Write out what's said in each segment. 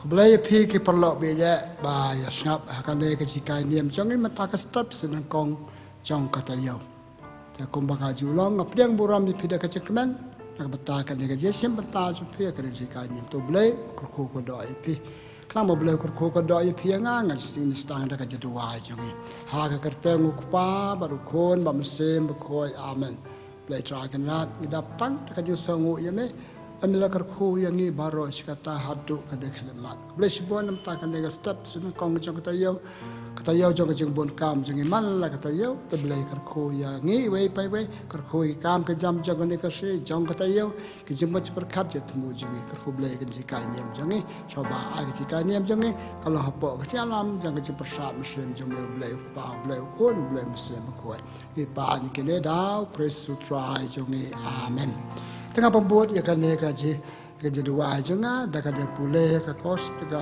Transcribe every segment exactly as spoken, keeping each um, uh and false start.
Blei ïa phi ki paralok baieit ba ïa sngap ha kane ka jinghikai niam jong ngi mynta ka step sha nyngkong jong ka taïew. Te kumba ka ju long, nga pdiang burom ïa phi da ka jingkmen na ka bynta kane ka jingshim bynta jong phi ha kane ka jinghikai niam. To Blei kyrkhu kyrdoh ïa phi. Khnang ba Blei kyrkhu kyrdoh ïa phi ïa nga, ngan sdang da ka jingduwai jong ngi. Ha ka kyrteng u Kpa bad u Khun bad u Mynsiem Bakhuid. Amen. Blei Trai Kynrad, ngi da pang da ka jingsngew ïa me. Ba me la kyrkhu ïa ngi baroh shi katta haduh ka dei ka khyllipmat. Blei shibun namar kane ka step sha nyngkong jong ka taïew. Ka taïew jong ka jingbun kam jong ngi man la ka taïew. Te Blei kyrkhu ïa ngi iwei pa iwei. Kyrkhu ïa ki kam ki jam jong kane ka sngi jong ka taïew. Ki jingmut jingpyrkhat jingthmu jong ngi. Kyrkhu Blei ka jinghikai niam jong ngi. Sngewbha ai ka jinghikai niam jong ngi ka long hapoh ka jingïalam jong ka jingpyrsad mynsiem jong me, Blei u Kpa, Blei u Khun, Blei u Mynsiem Bakhuid. Ngi pan ïa kine da u Khrist u Trai jong ngi. Amen. Te nga pynbud ïa kane ka jing, ka jingduwai jong nga da ka jingpule ka kos, da ka,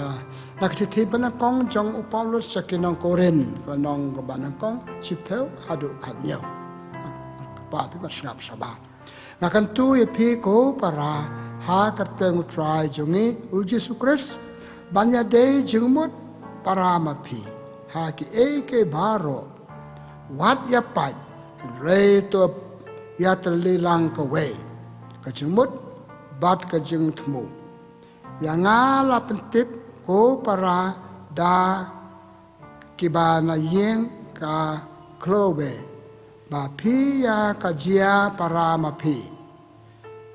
na ka shithi banyngkong jong u Paulus sha ki nong Korinth, ka lynnong kaba nyngkong, shiphew haduh khathynñiew. Kyrpad phi ban sngap sngewbha. Nga kyntu ïa phi ko para ha ka kyrteng u Trai jong ngi u Jisu Khrist, ban ïadei jingmut para ma phi ha kiei kiei baroh. Wat ïa pait, hynrei to ïatylli lang kawei ka jingmut bad ka jingthmu. Ïa nga la pyntip ko para da kiba na ïing ka Kloe ba phi ïa ka jia para ma phi.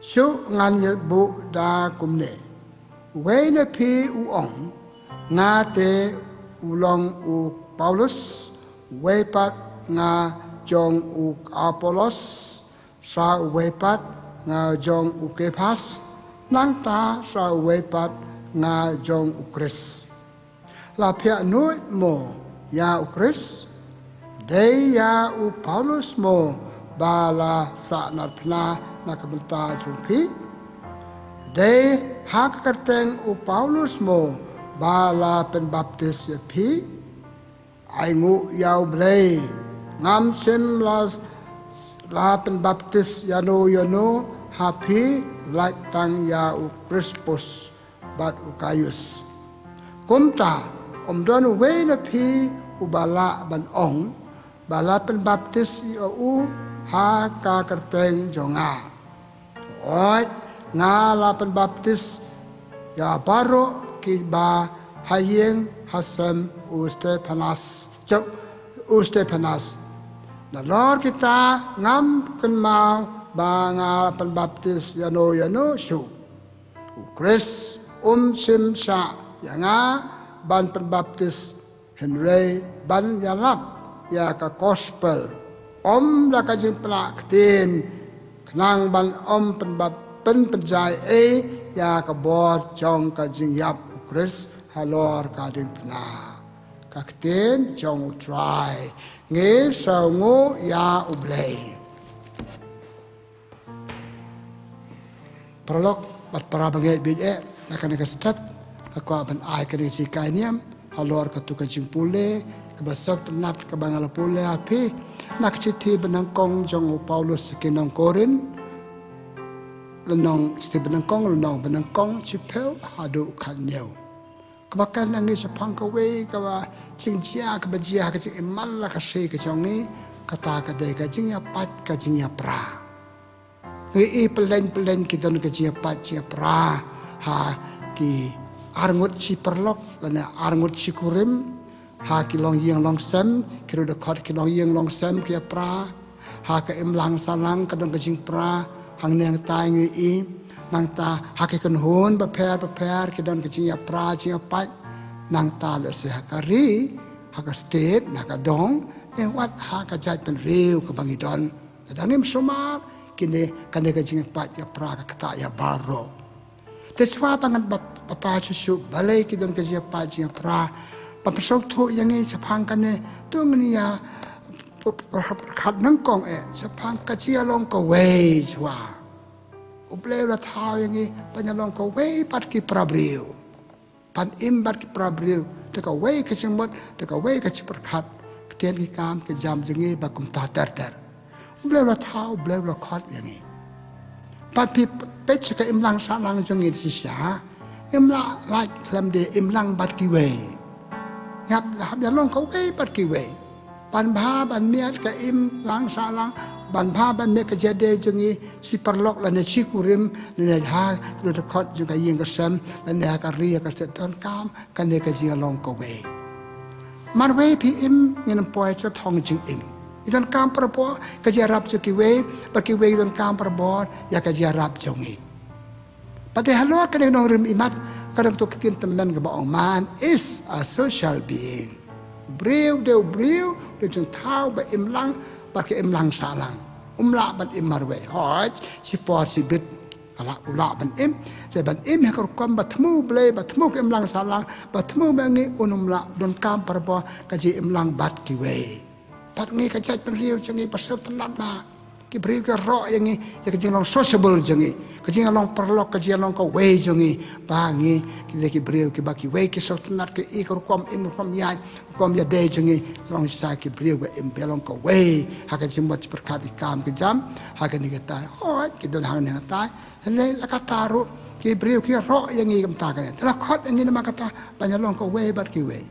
Shu ngan ïa buh da kumne. Uwei na phi u ong, nga te u long u Paulus, uwei pat nga jong u Apollos, sa uwei pat nga jong u Kephas, nangta sa uwei pat nga jong u Khrist. La phiah nuid mo ïa u Khrist? Dei ïa u Paulus mo ba la sahnarphna na ka bynta jong phi? Dei ha ka kyrteng u Paulus mo ba la pynbaptis ïa phi? Ai nguh ïa u Blei, ngam shym la, la pynbaptis ïano ïano ha phi, lait tang ïa u Krispus bad u Gaius. Kumta, ym don uwei na phi uba lah ban ong ba la pynbaptis ïa u ha ka kyrteng jong nga. Hooid, nga la pynbaptis ïa baroh kiba ha ïing ha sem u Stephanas, jong u Stephanas. Nalor kita ngam kynmaw ba nga la pynbaptis ïano ïano shuh. U Khrist um shym shah ïa nga ban pynbaptis, hynrei ban ïalap ïa ka gospel, ym da ka jingpynlah ktien, khnang ban ym pynbap-, pynpynjai ei ïa ka bor jong ka jingïap u Khrist halor ka diengphna. Ka ktien jong u Trai. Ngi sngewnguh ïa u Blei. Paralok bad para bangeit baieit, na kane ka step nga kwah ban ai kane ka jinghikai niam halor katu ka jingpule kaba sngewtynnat kaba nga la pule ha phi na ka shithi banyngkong jong u Paulus sha ki nong Korinth, lynnong, shithi banyngkong, lynnong banyngkong, shiphew haduh khathynñiew. Kaba kren ïa ngi shaphang kawei kaba jingjia kaba jia ha ka jingim man la ka sngi ka jong ngi, kata ka dei ka jingïapait ka jingïapra. Ngi i pyllein pyllein ki don ka jingïapait jingïapra ha ki arngut shi paralok lane arngut shi kurim, ha ki longïing longsem, ki riewdkhot ki longïing longsem ki ïapra. Ha ka imlang sahlang ka don ka jingpra hangne hangtai ngi i. Nangta ha ki kynhun bapher bapher ki don ka jingïapra jingïapait. Nangta lehse ha ka ri, ha ka state, na ka dong, ne wat ha ka jaitbynriew kaba ngi don. Lada ngim sumar, kine, kane ka jingïapait ïapra ka ktah ïa baroh. Te shuwa ba ngan ba, batai shuh shuh balei ki don ka jingïapait jingïapra, ban pynsngewthuh ïa ngi shaphang kane, to ngin ïa p-, p-, pyrkhat nyngkong eh shaphang ka jingïalong kawei shuwa. U Blei u la thaw ïa ngi ban ïalong kawei bad ki para briew. Ban im bad ki para briew, te kawei ka jingmut, te kawei ka jingpyrkhat, ktien ki kam ki jam jong ngi ba kumta ter ter. U Blei u la thaw, u Blei u la khot ïa ngi. Bad phi peit sha ka imlang sahlang jong ngi shisha, Ngim lah lait khlem da im lang bad kiwei. Ngi hap, hap ïalong kawei bad kiwei. Ban bha ban miat ka imlang sahlang, ban bha ban miat ka jingïadei jong ngi, shi paralok lane shi kurim, lane ha ka dkhot jong ka ïing ka sem, lane ha ka ri ha ka stet, donkam kane ka jingïalong kawei. Marwei phi im, ngin ym poi sha thong jingim. Ngi donkam para bor ka jingïarap jong kiwei, bad kiwei donkam para bor ïa ka jingïarap jong ngi. Bad te halor kane ka nongrim imat, ka dang tu ka ktien tymmen kaba ong, man is a social being. Briew dei u briew, dei jingthaw ba im lang bad ka imlang sahlang. Um lah ban im marwei. Hooid, shi por shi bit ka lah, u lah ban im. Te ban im ha ka rukom ba thmu Blei, ba thmu ka imlang sahlang, ba thmu ba ngi, un ym lah, donkam para bor ka jingim lang bad kiwei. Bad ngi ka jaitbynriew jong ngi ba sngewtynnat ma ki briew ki roh ïa ngi ïa ka jinglong sociable jong ngi, ka jinglong paralok, ka jinglong kawei jong ngi, ba ngi ki dei ki briew kiba kiwei ki sngewtynnat, ki i ka rukom im, rukom ïaid, rukom ïadei jong ngi, long shisha ki briew ba im, ba ïalong kawei ha ka jingmut jingpyrkhat, ki kam ki jam, ha kane katai. Hooid, ki don hangne hangtai. Hynrei la katta ruh ki briew ki roh ïa ngi kumta kane. Te la khot ïa ngi namar kata ban ïalong kawei bad kiwei.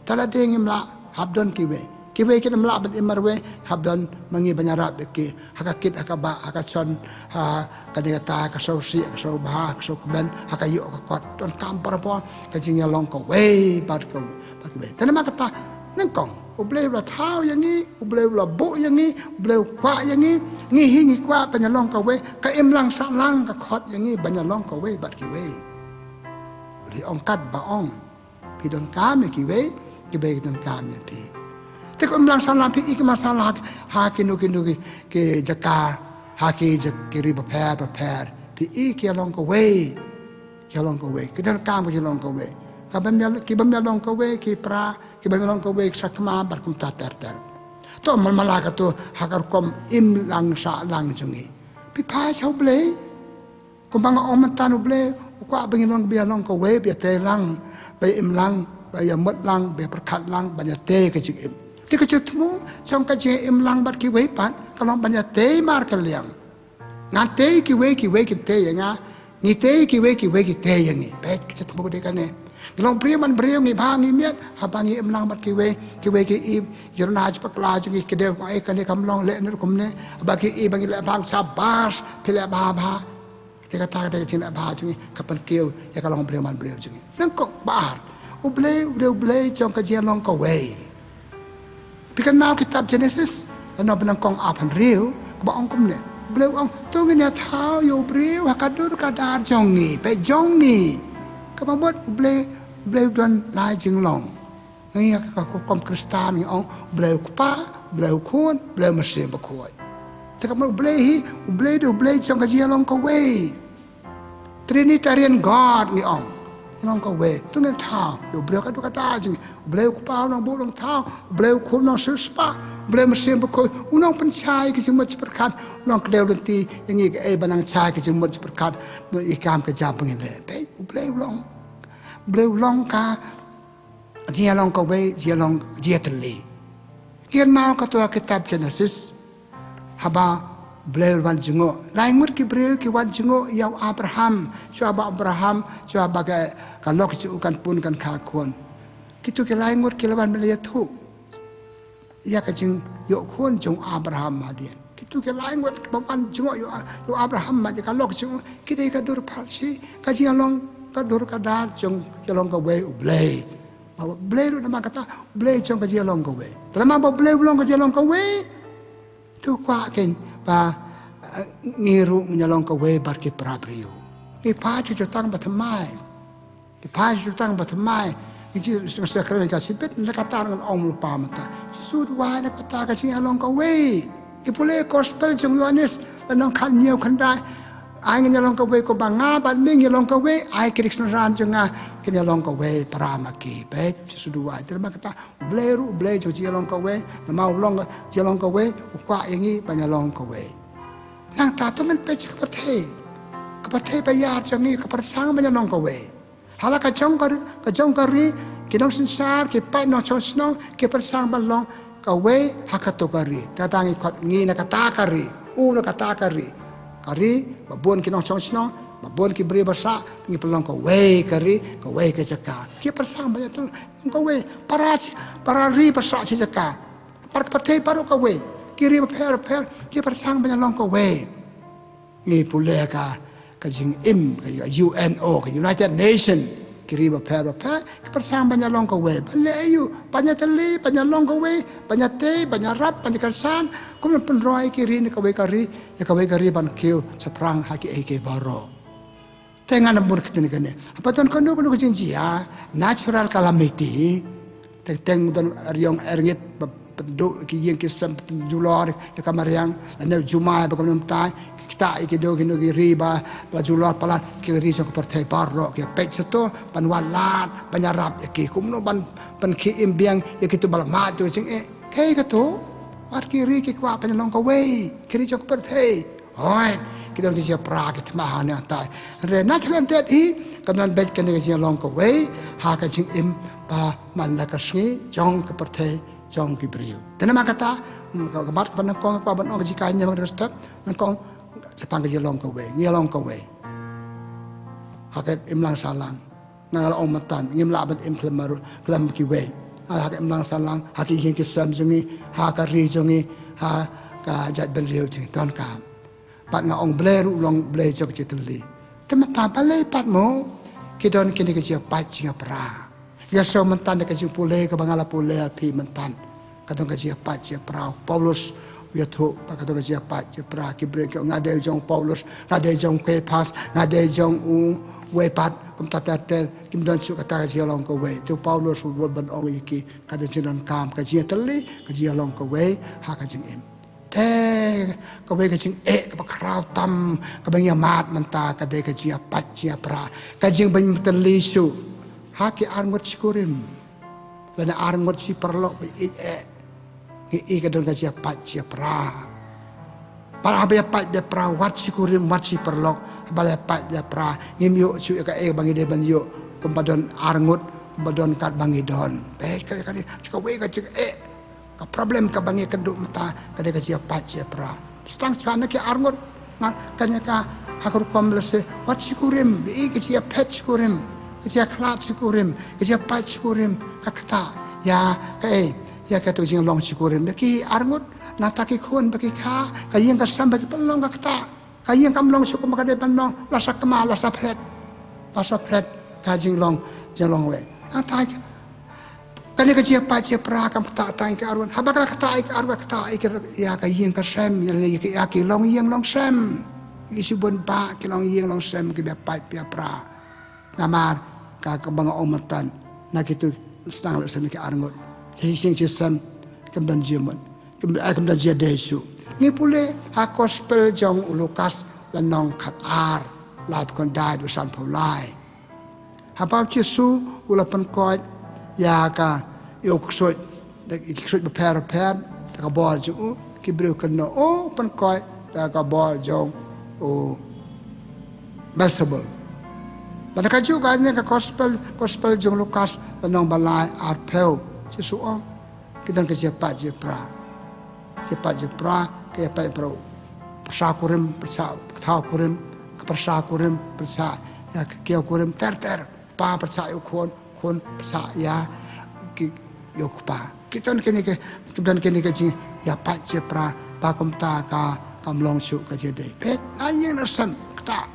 Te lada ngim lah, hap don kiwei. Kiwei kin ym lah ban im marwei, hap don ma ngi ban ïarap ïa ki ha ka kit, ha ka bah, ha ka shon, ha kane katai, ha ka sngewsih, ha ka sngewbha, ha ka sngewkmen, ha ka ïoh ka kot. Donkam para bor ka jingïalong kawei bad ka, bad kiwei. Te namar kata, nyngkong, U Blei u la thaw ïa ngi, U Blei u la buh ïa ngi, U Blei u kwah ïa ngi. Ngi hi ngi kwah ban ïalong kawei, ka imlang sahlang ka khot ïa ngi ban ïalong kawei bad kiwei. U Blei ong katba ong, phi donkam ïa kiwei, kiwei ki donkam ïa phi. Te ka imlang sahlang, phi i ka imlang sahlang ha kino kino ki, ki jaka, ha ki jaka, ki ri bapher bapher, phi i ki ïalong kawei. Ki ïalong kawei, ki donkam ka jingïalong kawei. Ka bym ïa, ki bym ïalong kawei, ki para, ki bym ïalong kawei, ki sakma bad kumta ter ter. To, man la kato ha ka rukom imlang sahlang jong ngi, phi phai sha U Blei. Kumba nga ong mynta, U Blei u kwah ba ngin long, ba ïalong kawei, ba ïatei lang, ba ïa im lang, ba ïa mut lang, ba ïa pyrkhat lang, ba ïa tei ka jingim. Te ka jingthmu jong ka jingim lang bad kiwei pat ka long ban ïatei markylliang. Nga tei kiwei, kiwei ki tei ïa nga. Ngi tei kiwei, kiwei ki tei ïa ngi. Peit ka jingthmu ka dei kane. Ngi long briew man briew, ngi bha ngi miat haba ngi im lang bad kiwei. Kiwei ki i jyrna jingpakla jong ngi, ki dei ba, eh, kane kam long, leh ne kumne. Haba ki i ba ngi leh bha, shabas, phi leh bha bha. Te kata ka dei ka jingleh bha jong ngi, ka pynkiew ïa ka long briew man briew jong ngi. Nyngkong. Ba ar, U Blei u dei U Blei jong ka jingïalong kawei. Phi kynmaw kitab Jenesis, lynnong ba nyngkong, arphew hynriew, kaba ong kumne. U Blei u ong, to ngin ïa thaw ïa u briew ha ka dur ka dar jong ngi, peit, jong ngi. Kaba mut U Blei, U Blei u don lai jinglong. Ngi ha ka, ka, ka rukom Khristan ngi ong, U Blei u Kpa, U Blei u Khun, U Blei u Mynsiem Bakhuid. Te ka mut U Blei hi, U Blei u dei U Blei jong ka jingïalong kawei. Trinitarian God ngi ong. Jingïalong kawei. To ngin thaw ïa u briew ha ka dur ka dar jong ngi. U Blei u Kpa u nongbuh nongthaw, U Blei u Khun u nongsiewspah, U Blei u Mynsiem Bakhuid u nongpynshai ka jingmut jingpyrkhat, u nongkdew lynti ïa ngi kaei ba nang shai ka jingmut jingpyrkhat, ïa ki kam ki jam ba ngin leh. Peit, U Blei u long, U Blei u long ka jingïalong kawei, jingïalong jingïatylli. Kynmaw kato ha kitab Jenesis, haba U Blei u wan jngoh, lai ngut ki briew ki wan jngoh ïa u Abraham, shuwa ba u Abraham, shuwa ba ka, ka lok jong u kan pun, kan kha khun. Kito ki lai ngut ki la wan ban ïathuh ïa ka jingïoh khun jong u Abraham hadien. Kito ki lai ngut kiba wan jngoh ïa u, ïa u Abraham, mat ïa ka lok jong u, ki dei ka dur pharshi, ka jingïalong, ka dur ka dar jong ka jingïalong kawei U Blei. Ba U Blei ruh namar kata U Blei jong ka jingïalong kawei. Te namar ba U Blei u long ka jingïalong kawei, te u kwah kein ba, eh, ngi ruh ngin ïalong kawei bad ki para briew. Ngi phai sha jutang ba thymmai. Ngi phai sha jutang ba thymmai. Ngi ju sngewsih kren ka shibit, na kata ngan ong lypa mynta. Jisu u duwai na kata ka jingïalong kawei. Ngi pule gospel jong u Ïoannis, lynnong khathynñiew, khyndai. Ai ngin ïalong kawei, kumba nga bad me ngi long kawei, ai ki ri kynrad jong nga kin ïalong kawei para ma ki. Peit, Jisu u duwai. Te namar kata U Blei ruh U Blei jong ka jingïalong kawei, namar u long ka jingïalong kawei, u kwah ïa ngi ban ïalong kawei. Nangta to ngin peit sha ka pyrthei. Ka pyrthei ba ïar jong ngi ka pyrshang ban ïalong kawei. Ha la ka jong ka ri, ka jong ka ri, ki nongsynshar, ki paid nongshong shnong, ki pyrshang ban long kawei ha kato ka ri. Te kata ngi khot ngi na kata ka ri, u na kata ka ri. Ka ri ba bun ki nongshong shnong, Ba bun ki briew ba sah, ngi pynlong kawei ka ri, kawei ka jaka. Ki pyrshang ban ïa long kawei, para shi, para ri ba sah shi jaka. Para ka pyrthei baroh kawei. Ki ri bapher bapher, ki pyrshang ban ïa long kawei. Ngi pule ka, ka jingim, ka U N O, ka United Nation. Ki ri bapher bapher, ki pyrshang ban ïa long kawei. Ban leh aïu, ban ïa tylli, ban ïa long kawei, ban ïa tei, ban ïa rap, ban ïa kyrshan. Kumno pynroi ki ri na kawei ka ri, na kawei ka ri ban kiew shaphrang ha kiei kiei baroh. Te ngan ym bun kti ïa kane. Haba don kano kano ka jingjia, natural calamity. Teng teng don ariong erngit, ba pynduh ki ïing ki sem, pynjulor ïa ka mariang, lane jumai ba kumno mynta, ki ktah ïa kino kino ki ri ba, ba julor palat, ki ri jong ka pyrthei baroh, ki peit shato, ban wallam, ban ïarap ïa ki, kumno ban, ban khie im biang ïa kito ba la mad tu jingeh. Kaei kato, wat ki ri ki kwah ban long kawei, ki ri jong ka pyrthei. Hooid, ki don ki jia pra ki thma hangne hangtai. Hynrei na thlen tet hi, ka don beit kane ka jinglong kawei, ha ka jingim ba man la ka sngi, jong ka pyrthei, jong ki briew. Te namar kata, mm, ka, ka mat ka ban nyngkong, ka ban ong ka jingkha ne ban step, nyngkong, shaphang ka jinglong kawei, ngi long kawei. Ha ka imlang sahlang. Nga la ong mynta, ngim lah ban im khlem marwei, khlem kiwei. Ha, ha ka imlang sahlang, ha ki ïing ki sem jong ngi, ha ka ri jong ngi, ha ka jaitbynriew jong ngi, donkam. Bad nga ong Blei ruh long Blei jong ka jingtylli. Te mynta balei pat mo, ki don kine ki jingpait jingpra. Ïa shu mynta da ka jingpule kaba nga la pule ïa phi mynta. Ka don ka jingpait jingpra. Paulus u ïathuh ba ka don ka jingpait jingpra. Ki briew ki ong nga dei jong Paulus, nga dei jong Kephas, nga dei jong uwei pat, kumta ter ter, kim don shuh kata ka jinglong kawei. Te Paulus u bud ban ong ïa ki, ka don jingdonkam, ka jingtylli, ka jinglong kawei, ha ka jingim. Te kawei ka jingeh kaba khraw tam, kaba ngi ïa mad mynta, ka dei ka jingpait jingpra, ka jingbain tylli shuh ha ki arngut shi kurim. Lane arngut shi paralok ba ïeit eh. Ngi i ka don ka jingpait jingpra. Bad haba ïa pait ïa pra, wat shi kurim, wat shi paralok, haba la ïa pait ïa pra, ngim ïoh shuh ïa kaei ba ngi dei ban ïoh, kumba don arngut, kumba don katba ngi don. Bad ka, ka, ka, kawei ka jingeh. Ka problem kaba ngi kynduh mynta, ka dei ka jingpait jingpra. Sdang shuwa na ki arngut, nga, kane ka, ha ka rukom lehse, wat shi kurim, i ka jingphet shi kurim, ka jingkhlad shi kurim, ka jingpait shi kurim, ka ktah, ïa, kaei, ïa kato jinglong shi kurim. Da ki arngut, nangta ki khun ba ki kha, ka ïing ka sem ba ki pynlong ka ktah. Ka ïing kam long shuh kumba ka dei ban long, la sa kma, la sa phet. La sa phet, ka jinglong, jinglong wei. Nangta, kane ka jingpait jingpra kam ktah tang ïa ki arngut. Haba ka la ktah ïa ki arngut, ktah ïa ki, ïa ka ïing ka sem, ïa, ïa ki, ïa ki longïing longsem. Ki shibun bah ki longïing longsem kiba pait ba pra. Namar ka, kaba nga ong mynta, na kito sdang lehse na ki arngut. Shisien shisien, kim don jingmut. Kim, eh, kim don jingïadei shuh. Ngi pule ha gospel jong u Lukas lynnong khatar, laiphew khyndai, dkhot sanphew lai. Haba u Jisu u la pynkoit ïa ka, ïa u ksuid, da ki ksuid bapher bapher, da ka bor jong u, ki briew kynnoh, u pynkoit da ka bor jong u Beelzebul. Bad kajuh kane ka gospel, gospel jong u Lukas, lynnong ba lai, arphew. Jisu u ong, ki don ka jingpait jingpra. Jingpait jingpra, ka jingpait jingpra. Pyrshah kurim, pyrshah kthaw kurim, ka pyrshah kurim, pyrshah ïa ka kiew kurim, ter ter. Pa pyrshah ïa u khun, khun pyrshah ïa ki, ïa u kpa. Ki don kine ki, ki don kine ki jingïapait jingpra, ba kumta ka, kam long shuh ka jingïadei. Peit, na ïing na sem, ktah.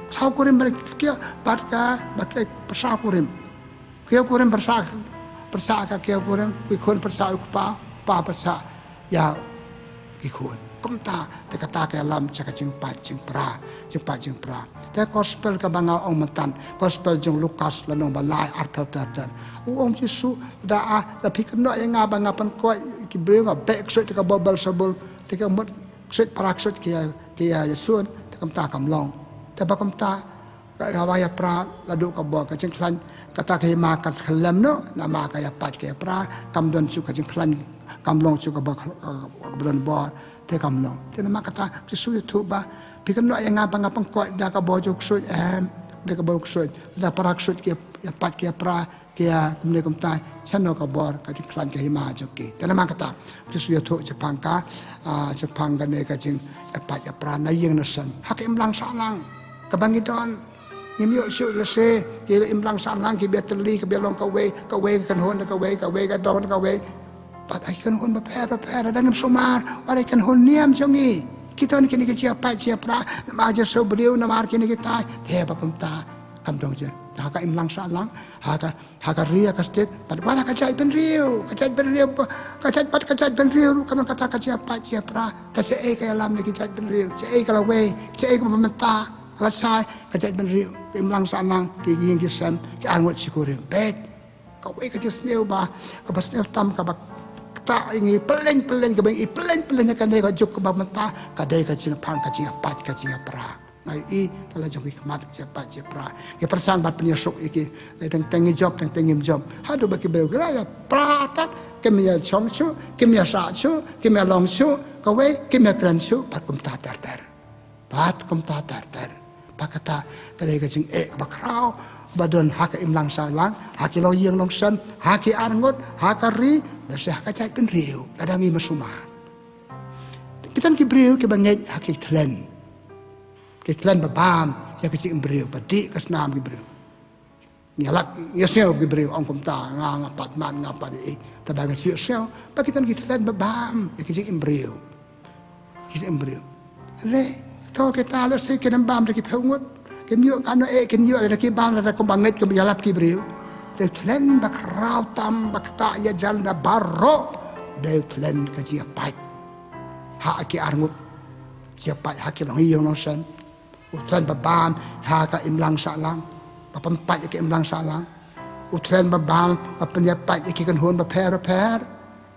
Kthaw kurim bad ki, bad ka, bad ka pyrshah kurim. Kiew kurim pyrshah, pyrshah ka kiew kurim, ki khun pyrshah u kpa, pa pyrshah ïa ki khun. Kumta, te kata ka ïalam sha ka jingpait jingpra, jingpait jingpra. Te gospel kaba nga ong mynta, gospel jong u Lukas lynnong ba lai arphew ter ter. U ong Jisu, da ah, da phi kynnoh ïa nga ba nga pynkoit ki briew, nga beh ksuid da ka bor Beelzebul, te ka mut ksuid para ksuid ki ïa, ki ïa, ïasun, te kumta kam long. Te ba kumta, ka, ka ba ïapra, la duh ka bor, ka jingkhlaiñ, kata ka hima ka khyllem noh, namar ka ïapait ka ïapra, kam don shuh ka jingkhlaiñ, kam long shuh kaba, kaba don bor, te kam long. Te namar kata, Jisu u ïathuh ba, phi kynnoh ïa nga ba nga pynkoit da ka bor jong u ksuid, em, da ka bor u ksuid, da para ksuid ki ïapait ki ïapra, ki ïa, kumne kumta, shano ka bor, ka jingkhlaiñ ka hima jong ki. Te namar kata, Jisu u ïathuh shaphang ka, ah, shaphang kane ka jingïapait ïapra na ïing na sem. Ha ka imlang sahlang. Kaba ngi don, ngim ïoh shuh lehse ki imlang sahlang kiba tylli, kiba long kawei, kawei ka kynhun da kawei, kawei ka dong da kawei. Bad ha ki kynhun bapher bapher, lada ngim sumar wat ïa ki kynhun niam jong ngi, ki don kine ki jingïapait jingïapra namar jingsheptieng briew, namar kine kita, te ba kumta kam dong jingïapait. Ha ka imlang sahlang, ha ka ha ka ri, ha ka state, bad wat ha ka jaitbynriew, ka jaitbynriew, ka jait bad ka jaitbynriew ruh ka don kata ka jingïapait jingïapra. Te shaei ka ïalam ïa ki jaitbynriew, shaei ka lawei, shaei kaba mynta, lashai ka jaitbynriew, ka imlang sahlang, ki ïing ki sem, ki arngut shi kurim. Bad kawei ka jingsngew ba, kaba sngewtam, kaba ktah ïa ngi pylleng pylleng, kaba ngi pylleng pylleng ha kane ka juk kaba mynta, ka dei ka jingpang, ka jingïapait, ka jingïapra. Nga ïohi, la jong ki khmat ka jingïapait jingïapra. Ngi pyrshang ban pynïasuk ïa ki. Teng teng ngi jop, teng teng ngim jop. Haduh ba ki briew ki la ïapra tad, kim ïashong shuh, kim ïasah shuh, kim ïalong shuh, kawei kim ïakren shuh, bad kumta ter ter. Bad kumta ter ter. Bad kata ka dei ka jingeh kaba khraw ba don ha ka imlang sahlang, ha ki longïing longsem, ha ki arngut, ha ka ri, lehse ha ka jaitbynriew, lada ngim sumar. Ki don ki briew kiba ngeit ha ki thlen. Ki thlen ba bam ïa ka jingim briew, ba dih ka snam ki briew. Ngi ïalap, ngi ïasngew ki briew ong kumta, nga, nga pat mat, nga pat ïa i. Te ba ngi shu ïasngew ba ki don ki thlen ba bam ïa ka jingim briew. Ka jingim briew. Re, to kita lehse kin ym bam da ki phew ngut. Kim ïoh kano eh, kin ïoh da ki bam, da kumba ngeit, kumba ïalap ki briew. Dei u thlen ba khraw tam, ba ktah ïa jan da baroh, dei u thlen ka jingïapait ha ki arngut, jingïapait ha ki longïing longsem. U thlen ba bam ha ka imlang sahlang, ba pynpait ïa ka imlang sahlang. U thlen ba bam ba pynïapait ïa ki kynhun bapher bapher.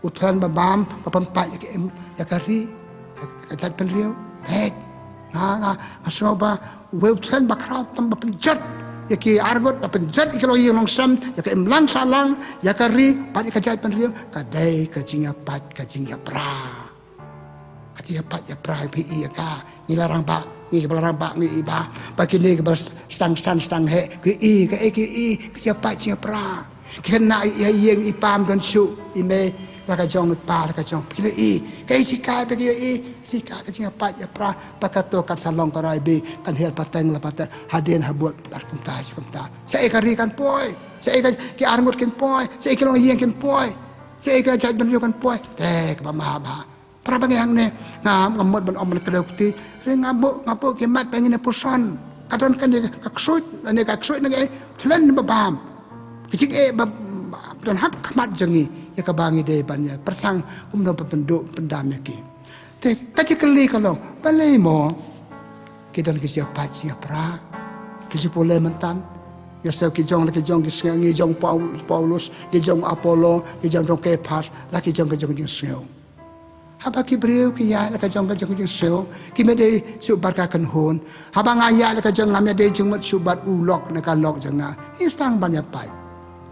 U thlen ba bam ba pynpait ïa ka im, ïa ka ri, ïa ka jaitbynriew. Hei, nga, nga, nga sngew ba uwei u thlen ba khraw tam ba pynjot ïa ki arngut, ba pynjot ïa ki longïing longsem, ïa ka imlang sahlang, ïa ka ri bad ïa ka jaitbynriew, ka dei ka jingïapait, ka jingïapra. Ka jingïapait ïapra, phi i ïa ka. Ngi la rangbah, ngi kiba la rangbah ngi i ba, ba kine kiba sdang san sdang heh, ki i, kaei ki i, ka jingïapait jingïapra. Ki khynnah i ïa ïing i pam don shuh, i mei la ka jong, i pa la ka jong, phi la i. Kaei shikai ba ki ïa i, shikai ka jingïapait ïapra. Ba kato kan sa long ka rai bi, kan hiar pateng la pateng, hadien habud, bad kumta shi kumta. Shaei ka ri kan poi, shaei ka, ki arngut kin poi, shaei ki longïing kin poi, shaei ka jaitbynriew kan poi. Te kaba ma ba para ba ngi hangne, nga, nga mut ban ong ban kdew kti. Re nga buh, nga buh ki mat ba ngi ne puson. Ka don kane ka ksuid, ne ka ksuid ne ka thlen ba bam. Ka jingeh ba, ba don ha khmat jong ngi, ïa kaba ngi dei ban ïa pyrshang kumno ban pynduh pyndam ïa ki. Te ka jingkylli ka long, balei mo ki don ki jingïapait jingïapra, ki jingpule myntan. Ïa sdang ki jong la ki jong ki sngew, ngi jong Paul-, Paulus, ngi jong Apollo, ngi jong dong Kephas, la ki jong ki jong jingsngew. Haba ki briew ki ïaid la ka jong ka jong jingsngew, kim ïadei shuh bad ka kynhun. Haba nga ïaid la ka jong, ngam ïadei jingmut shuh bad u lok ne ka lok jong nga, ngi sdang ban ïapait.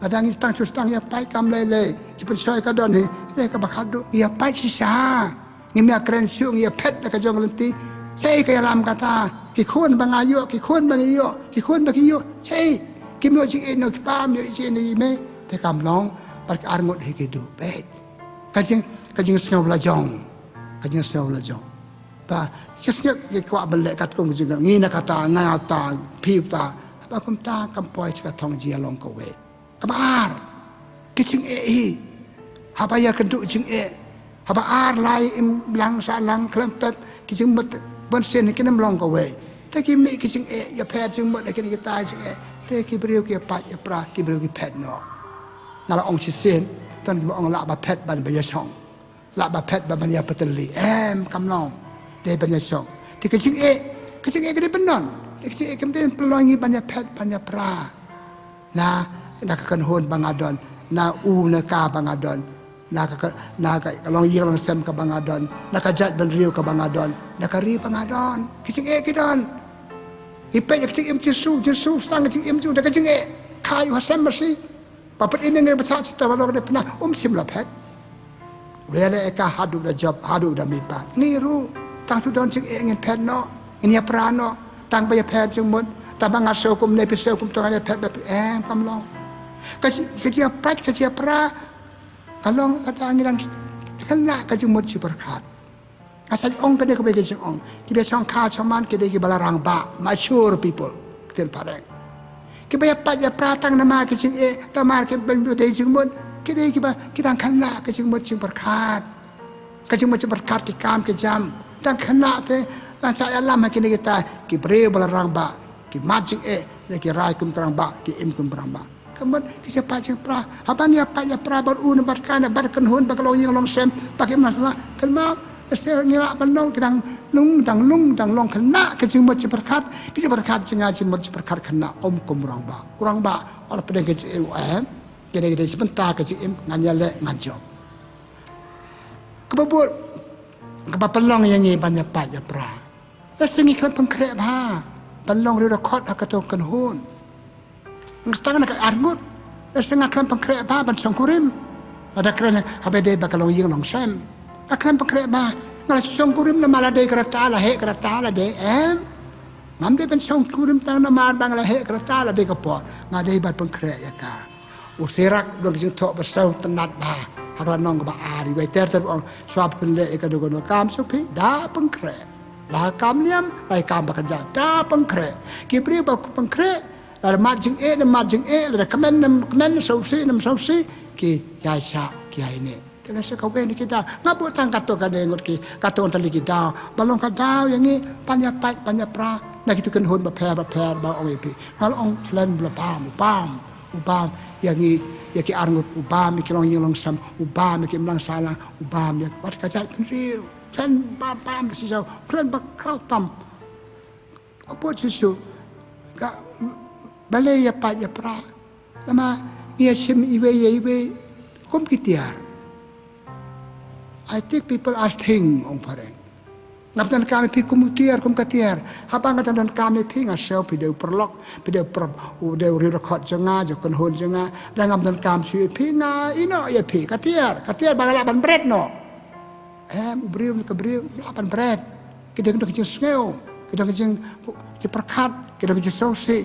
Lada ngi sdang shu sdang ïapait kam lei lei, jingpynshoi ka don hi, lei kaba khadduh ngi ïapait shisha. Ngim ïakren shuh, ngi ïaphet la ka jong ka lynti. Shaei ka ïalam kata, ki khun ba nga ïoh, ki khun ba ngi ïoh, ki khun ba ki ïoh, shaei? Kim ïoh jingeh na u kpa, ym ïoh jingeh na i mei. Te kam long, bad ki arngut hi ki duh beit. Ka jing, ka jingsngew la jong. Ka jingsngew la jong. Ba ki sngew, ki kwah ban leh katkum ka jing, ngi na kata, nga uta, phi uta. Ba kumta kam poi sha ka thong jingïalong kawei. Kaba ar, ki jingeh hi. Haba ïakynduh jingeh, haba ar lai imlang sahlang khlem pep, ki jingmut bunsien hi kin ym long kawei. Te ki mih ki jingeh, ïapher jingmut ha kine kita jingeh. Te ki briew ki ïapait ïapra, ki briew ki phet noh. Nga la ong shisien, don kiba ong lah ba phet ban ba ïashong. Lah ba phet ba ban ïapyllait. Em, kam long. Dei ban ïashong. Te ka jingeh, ka jingeh ka dei ban don. Te ka jingeh kam dei pynlong ngi ban ïaphet, ban ïapra. Na, na ka kynhun ba nga don. Na u ne ka ba nga don. Na ka, ka, na ka longïing longsem kaba nga don. Na ka jaitbynriew kaba nga don. Na ka ri ba nga don. Ka jingeh ka don. Ngi peit ka jingim Jisu, Jisu sdang ka jingim jong u da ka jingeh. Kha ïa u ha sem masi. Ba peit ine ngi ba sah sha ta ba long ka dei pynah, um shym la phet. U la ïaleh ïa ka haduh da jop, haduh da mihpat. Ngi ruh, tang shu don jingeh ngin phet noh, ngin ïapra noh, tang ba ïapher jingmut, tang ba nga sngew kumne phi sngew kumto, ngan ïaphet ba phi, em, kam long. Ka ji, ka jingïapait, ka jingïapra ka long kata ngi dang khynnah ka jingmut jingpyrkhat. Ka sa ong kane kaba ka jingong. Kiba shong kha shong man ki dei kiba la rangbah, mature people. Ktien phareng. Kiba ïa pait ïa pra tang namar ka jingeh, tang namar ki ban dei jingmut. Ki dei kiba, ki dang khynnah ka jingmut jingpyrkhat. Ka jingmut jingpyrkhat ki kam ki jam. Dang khynnah te, dang shah ïalam ha kine kita, ki briew ba la rangbah, ki mad jingeh, ne ki rai kum ki rangbah, ki im kum ki rangbah. Ka mut ki ïa pait ïa pra. Haba ngi ïa pait ïa pra bad u ne bad ka ne bad kynhun ba ka long ïing long sem ba ki mlah sala. Kynmaw, lehse ngi lah ban long ki dang lung, dang lung, dang long khynnah ka jingmut jingpyrkhat, ka jingpyrkhat jong nga jingmut jingpyrkhat khynnah, ym kum u rangbah. U rangbah, u la pdeng ka jingeh u em, ki dei, ki dei shi bynta ka jingim, ngan ïaleh ngan jop. Kaba bud, kaba pynlong ïa ngi ban ïa pait ïa pra. Lehse ngi khlem pynkhreh bha ban long riewdkhot ha kato ka kynhun. Nga sdang na ka arngut. Lehse nga khlem pynkhreh bha ban shongkurim. Lada kren haba dei ba ka long ïing long sem. Nga khlem pynkhreh bha. Nga la shongkurim namar la dei ka rta, la heh ka rta, la dei em. Ngam dei ban shongkurim tang namar ba nga la heh ka rta, la dei ka por. Nga dei ban pynkhreh ïa ka. U Sirak, u don ka jingthoh ba sngewtynnat bha. Ha ka lynnong kaba ar, iwei ter ter ba ong, shuwa pynleh ïa kano kano ka kam sha phi, da pynkhreh. La ka kam niam, la ka kam ba kynja, da pynkhreh. Ki briew ba pynkhreh, lada mad jingeh ne mad jingeh, lada kmen ne kmen, sngewsih ne sngewsih, ki ïaishah, ki ïaineh. Te lehse kawei na ki daw, nga buh tang katto katne ngut ki, katto katne ki daw. Ba long ka daw ïa ngi, ban ïa pait, ban ïa pra. Na kito ki kynhun bapher bapher, ba ong ïa phi. Nga la ong khlem, ba la bam, u bam, u bam ïa ngi, ïa ki arngut, u bam ïa ki long ïing long sem, u bam ïa ki imlang sahlang, u bam ïa wat ka jaitbynriew. Khlem bam bam ba shisha, khlem ba khraw tam. Ka put shisha, ka, balei ïa pait ïa pra. Namar ngi ïa shim iwei ïa iwei kum ki tiar. I think people are thing, ong phareng. Ngam donkam ïa phi kum u tiar, kum ka tiar. Haba nga donkam ïa phi nga sngew phi dei u paralok, phi dei u par-, u dei u riewdkhot jong nga, jong ka kynhun jong nga. Lada ngam donkam shuh ïa phi nga ïehnoh ïa phi. Ka tiar, ka tiar ba nga lah ban bret noh. Em, u briew ne ka briew, lah ban bret. Ki don ka jingsngew, ki don ka jing, jingpyrkhat, ki don ka jingsngewsih.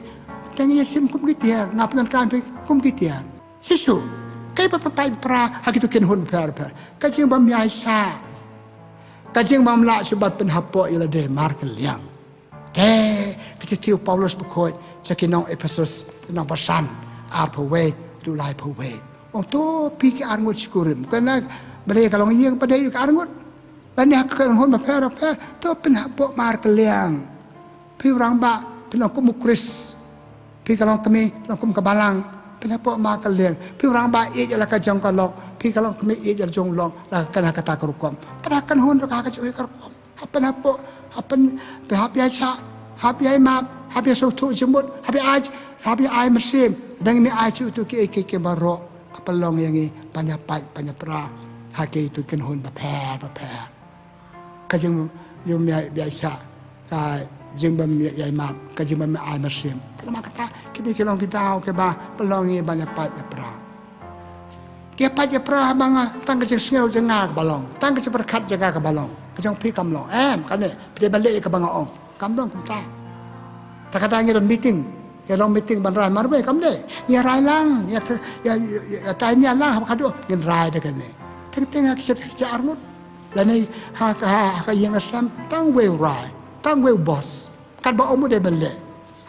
Te ngi ïa shim kum ki tiar, nga pyndonkam ïa phi kum ki tiar. Shisha, kaei ba pynpait pra ha kito ki kynhun bapher bapher. Ka jingbym ïaishah. Ka jingbym lah shuh ban pynhapoh ïa lade markylliang. Te, ka shithi u Paulus bakhuid, sha ki nong Ephesus, ki nong basan, arphew wei, haduh laiphew wei. Ong to phi ki arngut shongkurim. Kane, ba dei ka long ïing, ba dei ka arngut. Lane ha ka kynhun bapher bapher, to pynhapoh markylliang. Phi u rangbah, phi long kum u Khrist. Phi ka long kmie, long kum ka balang. Pynhapoh markylliang. Phi u rangbah ïeit ïa la ka jong ka lok. Phi ka long kmie ïeit ïa la jong lok. La ka kane kata ka rukom. Kata ka kynhun ruh ka ka jong ka rukom. Hap pynhapoh, hap pyn, hap ïaishah, hap ïaimap, hap ïasngewthuh jingmut, hap ïa ai, hap ïa ai mynsiem. Dang ym ai shuh ïa kito kiei kiei baroh. Ka pynlong ïa ngi ban ïa pait, ban ïa pra ha kito ki kynhun bapher bapher. Ka jing, jingbym ïa, ïaishah, ka jingbym ïa, ïaimap, ka jingbym ïa ai mynsiem. Te namar kata, kine ki long ki daw kiba pynlong ïa ngi ban ïa pait ïa pra. Ki ïa pait ïa pra haba nga, tang ka jingsngew jong nga kaba long, tang ka jingpyrkhat jong nga kaba long. Ka jong phi kam long. Em, kane, phi dei ban leh ïa kaba nga ong. Kam long kumta. Te kata ngi don meeting. Ïa long meeting ban rai marwei kam dei. Ïa rai lang, ïa, ïa, ïa, ïa tai nia lang, haba khadduh ngin rai da kane. Teng teng ha ki, ki arngut. Lane ha, ha, ha ka ïing ka sem, tang wei u rai, tang wei u boss. Katba ong u dei ban leh.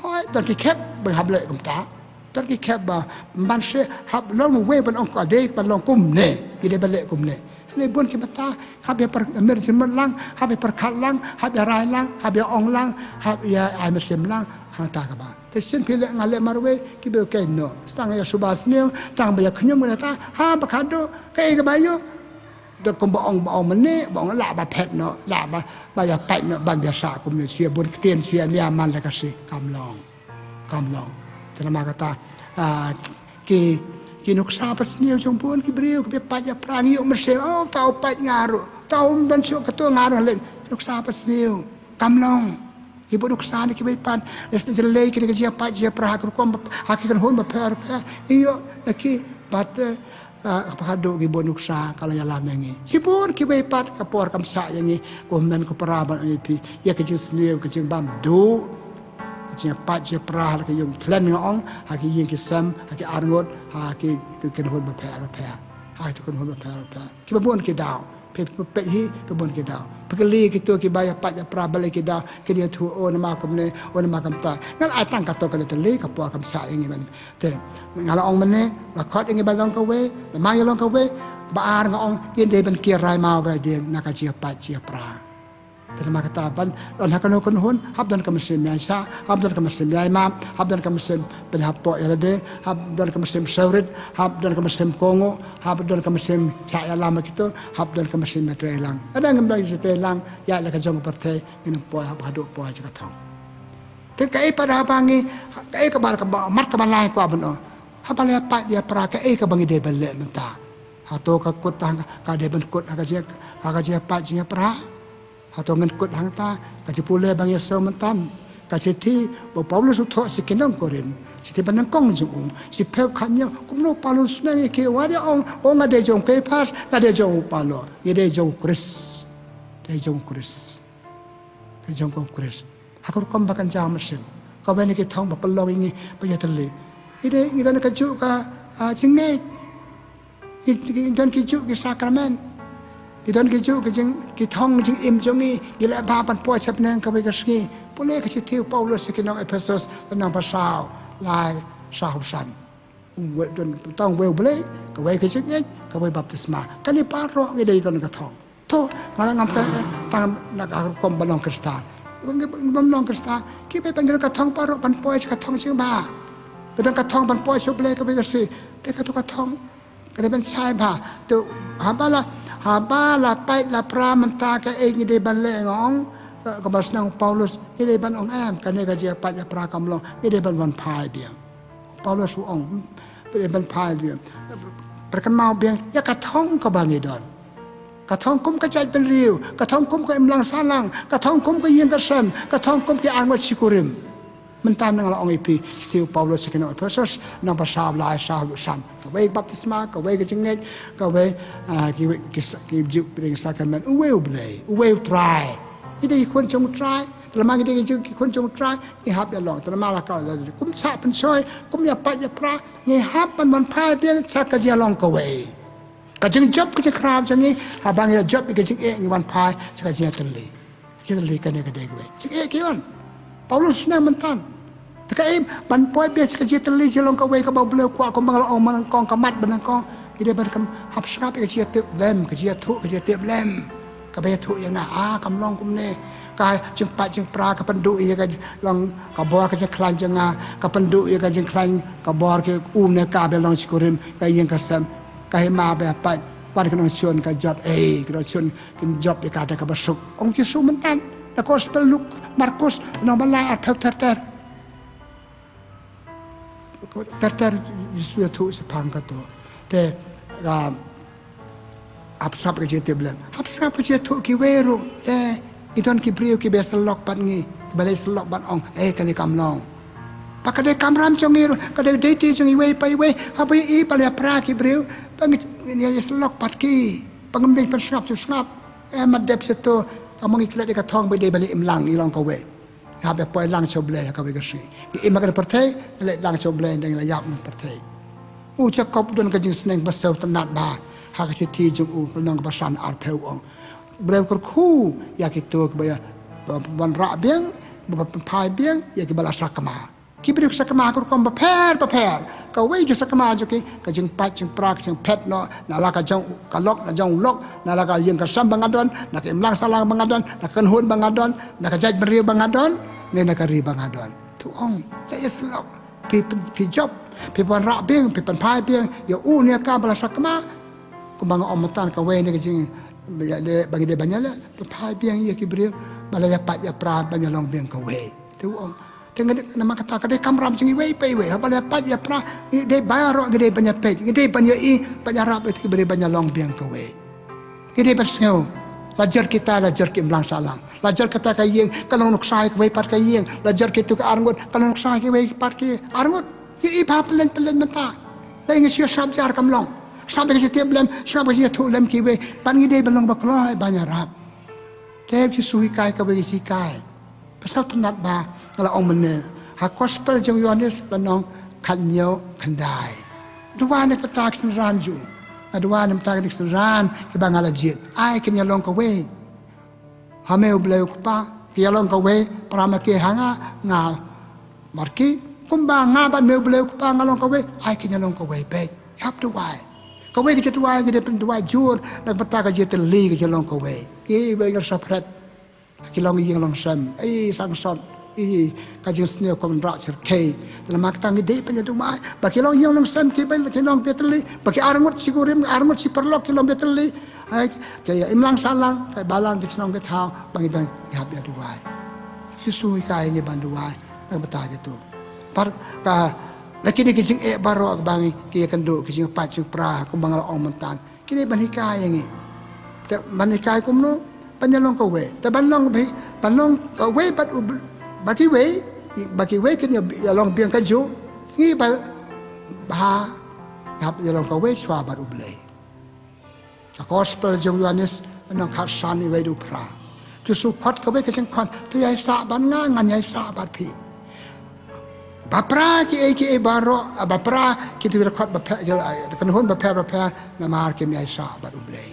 Hooid, don ki khep ban hap leh kumta. Don ki khep ba, ban shu hap long wei ban ong ka dei ban long kumne. Ki dei ban leh kumne. Lane bun ki mynta, hap ïa par, mir jingmut lang, hap ïa pyrkhat lang, hap ïa rai lang, hap ïa ong lang, hap ïa ai mynsiem lang, hangta kaba. Te shisien phi leh nga leh marwei, ki bym kynnoh. Tang ïa suba sniew, tang ba ïa khñium kata, haba khadduh, kaei kaba ïoh. Da kumba ong, ba ong mynne, ba ong lah ba phet noh, lah ba, ba ïa pait noh, ban ïa sah kumne, shu ïa bun ktien, shu ïa nia man la ka shi, kam long. Kam long. Te namar kata, ah, ki, ki nuksa basniew jong bun ki briew, kiba pait ïa pra ngi ïoh mynsiem, oh, uta u pait nga ruh, uta um don shuh kato nga ruh leh, nuksa basniew. Kam long. Ki bun nuksa ne kiba ïa pait, lehse jyllei kine ki jingïapait jingïapra ha ki rukom, ha ki kynhun bapher bapher. Ïoh, na ki, bad, eh, Ah, kaba khadduh ki bun nuksa ka la ïalam ïa ngi. Shibun kiba ïa pait ka por kam shah ïa ngi. Ko hynmen ko para ban ong ïa phi ïa ka jingsniew, ka jingbam duh, ka jingpait jingpra ha la ka ïing klen nga ong, ha ki ïing ki sem, ha ki arngut, ha ki, ki kynhun bapher bapher. Ha ki kynhun bapher bapher. Kiba bun ki daw. Phi peit hi, phi bun ki daw. Phi kylli kito kiba ïa pait ïa pra balei ki daw, ki ïathuh, o namar kumne, o namar kumta. Nga la ai tang kato ka la tylli, ka por kam shah ïa ngi ban. Te nga la ong mynne, la khot ïa ngi ban long kawei, la ma ïa long kawei. Ba ar nga ong, ngin dei ban kiar rai maw rai dieng na ka jingïapait jingïapra. Te namar kata ban don ha kano kano hun, hap don ka mynsiem ïaishah, hap don ka mynsiem ïaimap, hap don ka mynsiem pynhapoh ïa lade, hap don ka mynsiem sawrit, hap don ka mynsiem kohnguh, hap don ka mynsiem shah ïalam ha kito, hap don ka mynsiem ïatreilang. Lada ngim don ïatreilang ïa la ka jong ka pyrthei, ngin ym poi hap haduh poi sha ka thong. Te kaei pat haba ngi, kaei kaba, kaba mat kaba lai kwah ban ong. Haba la ïapait ïapra kaei kaba ngi dei ban leh mynta. Hato ka kut tang ka dei ban kut ha ka jing, ha ka jingïapait jingïapra. Hato ngin kut hangta, ka jingpule ba ngi ïasnoh mynta. Ka shithi ba u Paulus u thoh sha ki nong Korinth. Shithi ba nyngkong jong u. Shiphew khathynñiew, kumno u Paulus u sneng ïa ki, wat ïa ong, o nga dei jong u Kephas, nga dei jong u Apollos. Ngi dei jong u Khrist. Dei jong u Khrist. Dei jong u Khrist. Ha ka rukom ba kan jaw mynsiem. Kawei na ki thong ba pynlong ïa ngi ba ïatylli. Ngi dei, ngi don kajuh ka, ah, jingngeit. Ngi, ngi don kijuh ki sakramen. Ngi don kijuh ki jing, ki thong jingim jong ngi, ngi leh bha ban poi sha bneng kawei ka sngi. Pule ka shithi u Paulus sha ki nong Ephesus, lynnong ba saw, lai, saw san. Uwei don tang uwei U Blei, kawei ka jingngeit, kawei baptisma. Kane baroh ngi dei don ka thong. To, nga la ngam tang, eh, tang na ka rukom ba long Khristan. Ba ngi, ba ngi bym long Khristan, kiba, ba ngi don ka thong baroh ban poi sha ka thong jingbha. Ba don ka thong ban poi sha U Blei kaba kyrsi. Te kato ka thong ka dei ban shai bha. To, haba la, haba la pait la pra mynta kaei ngi dei ban leh, nga ong, ka, kaba shnong u Paulus, ngi dei ban ong em, kane ka jingïapait ïapra kam long, ngi dei ban wan phai biang. Paulus u ong, ngi dei ban phai biang. Pyrkhat maw biang ïa ka thong kaba ngi don. Ka thong kum ka jaitbynriew, ka thong kum ka imlang sahlang, ka thong kum ka ïing ka sem, ka thong kum ki arngut shi kurim. Mynta nga la ong ïa phi, shithi u Paulus sha ki nong Ephesus, lynnong ba saw lai, saw san. Kawei ka baptisma, kawei ka jingngeit, kawei, ah, kiwei ki sa-, ki juh pdeng sakramen, uwei U Blei, uwei U Trai. Ngi dei ki khun jong U Trai, lada ma ngi dei ki khun jong U Trai, ngi hap ïa long. Te namar la ka la kum shah pynshoi, kum ïapait ïapra, ngi hap ban wan phai biang sha ka jingïalong kawei. Ka jingjop ka jingkhraw jong ngi, haba ngi ïa jop ïa ka jingeh ngi wan phai sha ka jingïatylli. Jingïatylli kane ka dei kawei. Jingeh ki wan. Paulus u sneng mynta. Te kaei ban poi biang sha ka jingïatylli jinglong kawei kaba U Blei u kwah kumba nga la ong mynnyngkong ka mat ba nyngkong. Ngi dei ban kham hap sngap ïa ka jingïatiplem, ka jingïathuh, ka jingïatiplem. Kaba ïathuh ïa nga, ah, kam long kumne. Ka jingpait jingpra ka pynduh ïa ka long ka bor ka jingkhlaiñ jong nga, ka pynduh ïa ka jingkhlaiñ ka bor ki um ne ka ba long shi kurim, ka ïing ka sem. Ka hima ba pait, wan ka nongshun ka jot, ei, ka nongshun kin jop ïa kata kaba suk. Ong Jisu mynta na gospel Luk, Markus, lynnong ba lai, arphew ter ter. Ter ter Jisu ïathuh shaphang kato. Te, ah, hap sngap ka jingïatiplem. Hap sngap ka jingïathuh kiwei ruh. Te, ngi don ki briew kiba ïasyllok bad ngi, kiba la ïasyllok bad ong, eh, kane kam long. Ba ka dei kamram jong ngi ruh, ka dei duty jong ngi iwei pa iwei, haba ïohi ba la ïapra ki briew, ba ngi, ngi ïasyllok bad ki, ba ngim dei ban sngap shu sngap. Eh, mat dep sha to, ka ma ngi klet ïa ka thong ba dei ban ïa im lang, ngi long kawei. Nga hap ïa poi lang sha U Blei ha kawei ka sngi. Ngi im ha kane ka pyrthei, ngi leit lang sha U Blei, ngi la ïap na pyrthei. U Jakob u don ka jingsneng ba sngewtynnat bha. Ha ka shithi jong u, lynnong ba san, arphew, u ong, U Blei u kyrkhu ïa kito kiba ïa, ba, ba wanrah biang, ba, ba pynphai biang ïa kiba la sakma. Ki briew ki sakma ha ka rukom bapher bapher. Kawei jong sakma jong ki, ka jingpait jingpra, ka jingphet noh, na la ka jong ka lok, na jong u lok, na la ka ïing ka sem ba nga don, na ka imlang sahlang ba nga don, na ka kynhun ba nga don, na ka jaitbynriew ba nga don, ne na ka ri ba nga don. To ong, la ïasyllok. Phi, phi, phi jop, phi wanrah biang, phi pynphai biang ïa u ne ïa ka ba la sakma. Kumba nga ong mynta, kawei na ka jing, ïa leh, ba ngi dei ban ïaleh, pynphai biang ïa ki briew ba la ïapait ïapra ban ïalong biang kawei. Te u ong, te nga dei, namar kata ka dei kamram jong ngi iwei pa iwei, haba la ïapait ïapra, ngi dei baroh, ngi dei ban ïapeit, ngi dei ban ïohi, ban ïarap ïa ki briew ban ïalong biang kawei. Ngi dei ban sngew, la jur kita, la jur ki imlang sahlang. La jur kata ka ïing, ka long nuksa ïa kawei pat ka ïing. La jur kito ki arngut, ka long nuksa ïa kawei pat ki arngut. Ïohi bha, pynlong, pynlong mynta. La ngi shu sngap jar kam long. Sngap ka jingïatiplem, sngap ka jingïathuh lem kiwei. Bad ngi dei ban long ba kloi ban ïarap. Te Jisu hikai kawei ka jinghikai. Ba sngewtynnat bha, nga la ong mynne. Ha gospel jong u Ïohannes lynnong khathynñiew khyndai. Duwai na ka bynta ki synran jong u. Nga duwai namar kine ki synran kiba nga la jied, ai kin ïalong kawei ha me U Blei U Kpa. Ki ïalong kawei para ma ki ha nga, nga bad ki, kumba nga bad me U Blei U Kpa nga long kawei, ai kin ïalong kawei beit. Hap duwai. Kawei ka jingduwai, ka dei ban duwai jur na ka bynta ka jingïatylli, ka jinglong kawei. Ki ba ngi separate. Ki long ïing long sem, ei, sangsot, ei, ka jingsniew ka wanrah syrkhei. Te namar kata ngi dei ban ïa duwai ba ki long ïing long sem, ki ba ki long ba ïatylli, ba ki arngut shi kurim, arngut shi paralok ki long ba ïatylli. Ai, ka imlang sahlang, ka balang, ka shnong ka thaw, ba ngi dang ïa hap ïa duwai. Jisu u hikai ïa ngi ban duwai na ka bynta kito. Bad ka, la kine ki jingeh baroh ba ngi ki ïakynduh, ki jingpait jingpra, kumba nga la ong mynta. Kine ban hikai ïa ngi. Te ban hikai kumno? Ban ïalong kawei. Te ban long bhi, ban long kawei bad U Bl-, bad kiwei, bad kiwei kin ïa, ïalong biang kajuh. Ngi ba, ba, hap ïalong kawei shuwa bad U Blei. Ka Gospel jong u Ïoannis, lynnong khatsan, wei haduh phra. Jisu u khot kawei ka jingkhot, to ïaisah bad nga, ngan ïaisah bad phi. Ba pra kiei kiei baroh, ba pra kito ki dkhot bapher, kynhun bapher bapher, namar kim ïaisah bad U Blei.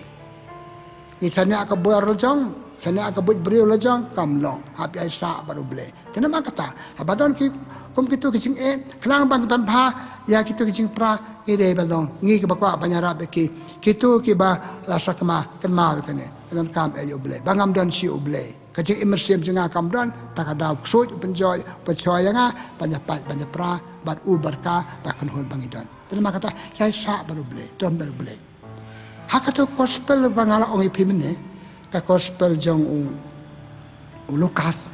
Ngi shaniah ka bor la jong, shaniah ka buit briew la jong, kam long, hap ïaisah bad U Blei. Te namar kata, haba don ki, kum kito ki jingeh, khnang ba ngi pynbha ïa kito ki jingpra, ngi dei ban long, ngi kiba kwah ban ïarap ïa ki, kito kiba la sakma, kynmaw ïa kane, donkam eh ïa U Blei, ba ngam don shuh ïa U Blei. Ka jingim mynsiem jong nga kam don, ta ka daw ksuid u pynjoi, u pynshoi ïa nga, ban ïa pait, ban ïa pra, bad u bad ka, bad kynhun ba ngi don. Te namar kata, ïaisah bad U Blei, don bad U Blei. Ha kato ka Gospel ba nga la ong ïa phi mynne, ka Gospel jong u, u Lukas,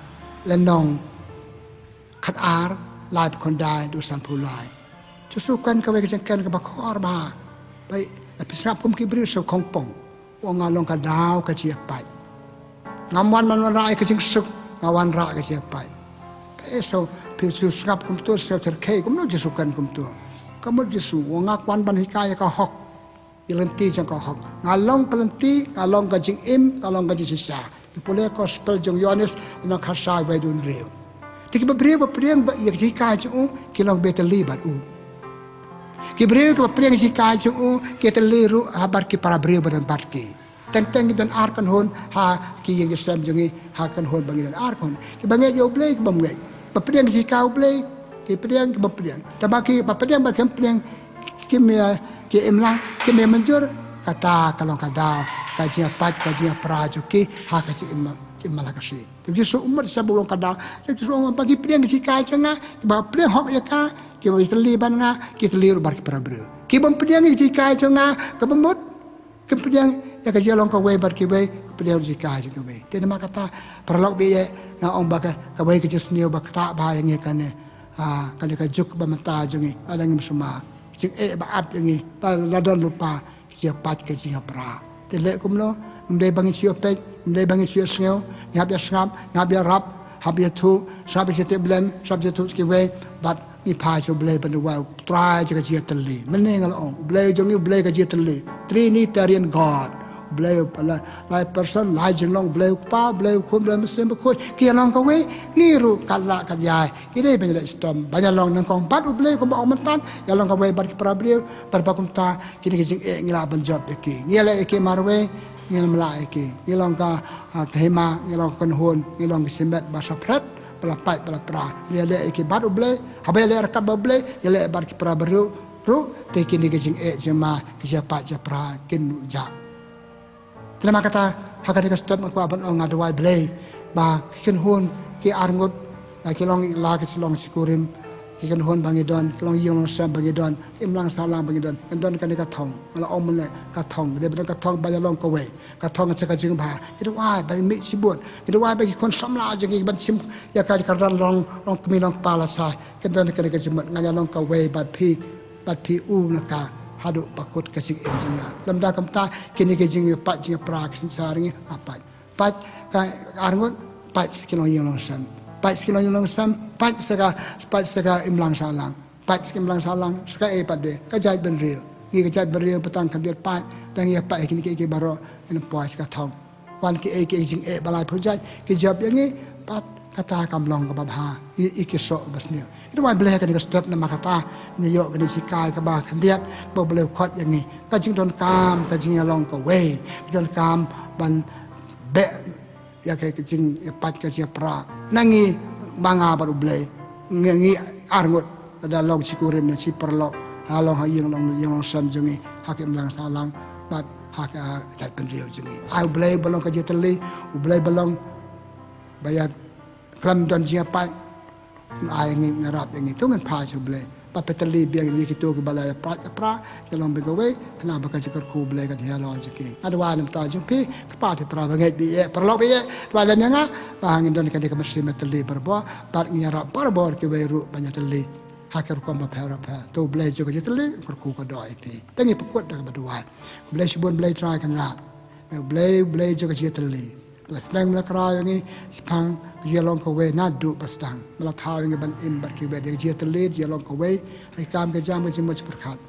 lynnong khatar, laiphew khyndai haduh sanphew lai. Jisu u kren kawei ka jingkren kaba khor bha. Ba, la phi sngap kum ki briew sngewkhongpong. U ong nga long ka daw ka jingïapait. Ngam wan ban wanrah ïa ka jingsuk, nga wanrah ka jingïapait. Ba, eh, so, phi shu sngap kumto, sngap syrkhei, kumno Jisu u kren kumto. Ka mut Jisu, u ong nga kwah ban hikai ïa ka hok. Ïa lynti jong ka hok. Nga long ka lynti, nga long ka jingim, nga long ka jingshisha. Ki pule Gospel jong u Ïoannis, lynnong khatsan, wei haduh hynriew. Te kiba briew ba pdiang ba ïa ka jinghikai jong u, ki long ba ïatylli bad u. Ki briew kiba pdiang ïa ka jinghikai jong u, ki ïatylli ruh ha bad ki para briew ba don bad ki. Teng teng ngi don ar kynhun ha ki ïing ki sem jong ngi, ha kynhun ba ngi don ar kynhun. Kiba ngeit ïa U Blei, kiba ym ngeit. Ba pdiang ïa ka jinghikai U Blei, ki pdiang, kiba ym pdiang. Te ba kiba pdiang bad kiba ym pdiang, kim ïa, ki imlang, kim ïa mynjur, kata ka long ka daw ka jingïapait, ka jingïapra jong ki ha ka jingim, jingim la ka sngi. Te Jisu u mut sha ba u long ka daw. Te Jisu u ong ba ki pdiang ïa ka jinghikai jong nga, kiba pdiang hok ïa ka, kiba ïatylli bad nga, ki ïatylli ruh bad ki para briew. Kiba ym pdiang ïa ka jinghikai jong nga, kaba mut, kim pdiang ïa ka jinglong kawei bad kiwei, ka pdiang ïa ka jinghikai jong kiwei. Te namar kata, paralok ba ïeit, nga ong ba ka, kawei ka jingsniew ba ktah bha ïa ngi kane, ah, kane ka juk ba mynta jong ngi, lada ngim sumar. Jingeh ba ap ïa ngi, ba la don lypa, ka jingïapait, ka jingïapra. Te leh kumno, ym dei ba ngin shu ïapeit, ym dei ba ngin shu ïasngew, ngi hap ïasngap, ngi hap ïarap, hap ïathuh, sngap ïa ka jingtip blem, sngap ïathuh kiwei, bad ngi phai sha U Blei ban duwai, U Trai jong ka jingïatylli. Mynne nga la ong, U Blei jong ngi, U Blei ka jingïatylli. Trinitarian God. U Blei u la, lai person, lai jinglong, U Blei U Kpa, U Blei U Khun, U Blei Mynsiem Bakhuid. Ki ïalong kawei, ngi ruh kat lah kat ïai. Ki dei ban ïaleh shitom, ban ïalong nyngkong bad U Blei kumba ong mynta, ïalong kawei bad ki para briew, bad ba kumta, kine ki jingeh ngi lah ban jop ïa ki. Ngi ïaleh ïa ki marwei, ngim lah ïa ki. Ngi long ka, ah, ka hima, ngi long ka kynhun, ngi long ka shimet ba separate, ba la pait, ba la pra. Ngi ïaleh ïa ki bad U Blei, haba ïaleh ryngkat bad U Blei, ïaleh bad ki para briew ruh, te kine ki jingeh jingma, ki jingpait jingpra, kin jah. Te namar kata, ha kane ka step nga kwah ban ong, nga duwai Blei ba ki kynhun, ki arngut, ah, ki long la ki shlong shi kurim, ki kynhun ba ngi don, ki long ïing long sem ba ngi don, ki imlang sahlang ba ngi don, ngi don kane ka thong, nga la ong mynne ka thong, dei ban don ka thong ba ïalong kawei, ka thong sha ka jingbha. Ngi duwai ba ngin mih shibun, ngi duwai ba ki khun samla jong ngi ban shim ïa ka, ka ran long, long kmie long kpa lashai, kin don kane ka jingmut, ngan ïalong kawei bad phi, bad phi u na ka haduh ba kut ka jingim jong nga. Lymda kumta, kine ki jingïapait jingïapra ka synshar ngi, ah, pait. Pait ka arngut, pait sha ki longïing longsem. Pait sha ki longïing longsem, pait sha ka, pait sha ka imlang sahlang. Pait sha ka imlang sahlang, sha kaei pat de, ka jaitbynriew. Ngi ka jaitbynriew ba tang khyndiat pait, tang ïa pait kine kiei kiei baroh, ngin ym poi sha ka thong. Wan kiei kiei jingeh ba laiphew jait ki jop ïa ngi, bad Kata kam long kaba bha, i, i ki soh ba sniew. Ito wa Blei kane ka step namar kata, ngi ïoh kane ka shikai kaba khyndiat, ba Blei u khot ïa ngi. Ka jingdonkam, ka jingïalong kawei, ka jingdonkam ban beh ïa ka jingïapait ka jingïapra. Na ngi ba nga bad U Blei, ngi, ngi arngut, lada long shi kurim ne shi paralok, ha long ha ïing long, ïing long sem jong ngi, ha ka imlang sahlang, bad ha ka jaitbynriew jong ngi. Ai U Blei ba long ka jingtylli, U Blei ba long ba ïa khlem don jingïapait. Ai ngi, ngi ïarap ïa ngi, to ngin phai sha U Blei. Ba pynthikna biang ïa kito kiba la ïapra, ïapra, ïalong bad kawei, khnang ba ka jingkyrkhu U Blei kan ïa long jong ki. Nga duwai na ka bynta jong phi, kpa phi para bangeit baieit, paralok baieit, duwai lem ïa nga, ba ngin don kane ka mynsiem ïatylli barabor, bad ngin ïarap barabor kiwei ruh ban ïatylli ha ki rukom bapher bapher. To U Blei jong ka jingtylli, kyrkhu ka doh ïa phi. Te ngi pynkut da kaba duwai. Khublei shibun Blei Trai Kynrad. Me U Blei, U Blei jong ka jingtylli. Me la sneng me la khraw ïa ngi shaphang ka jingïalong kawei naduh ba sdang. Me la thaw ïa ngi ban im bad kiwei da ka jingtylli, jingïalong kawei ha ki kam ki jam, ka jingmut jingpyrkhat.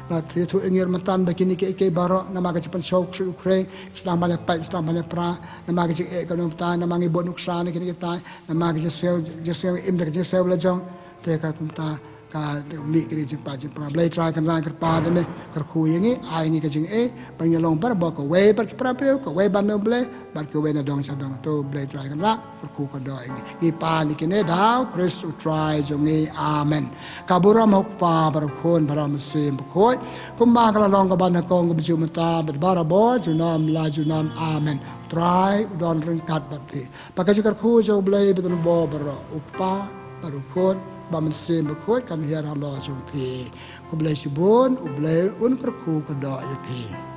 Me la ïathuh ïa ngi mynta ba kine kiei kiei baroh namar ka jingpynshoh ksuid u khrei, sdang ban ïapait, sdang ban ïapra, namar ka jingeh ka nongtai, namar ngi bud nuksa na kine kitai, namar ka jingsngew, jingsngew im da ka jingsngew lajong. Te ka kumta ka mih kane ka jingpait jingpra. Blei Trai Kynrad, kyrpad ïa me, kyrkhu ïa ngi, ai ngi ka jingeh ban ïalong barabor kawei bad ki para briew, kawei bad me U Blei, bad kawei na dong sha dong. To Blei Trai Kynrad, kyrkhu ka doh ïa ngi. Ngi pan ïa kine da U Khrist U Trai jong ngi. Amen. Ka burom U Kpa bad U Khun bad U Mynsiem Bakhuid, kumba ka la long kaba nyngkong, kumjuh mynta bad barabor, junom la junom. Amen. U Trai u don ryngkat bad phi. Ba ka jingkyrkhu jong U Blei badonbor baroh, U Kpa bad U Khun bad U Mynsiem Bakhuid kan hiar halor jong phi. Khublei shibun, U Blei un kyrkhu ka doh ïa phi.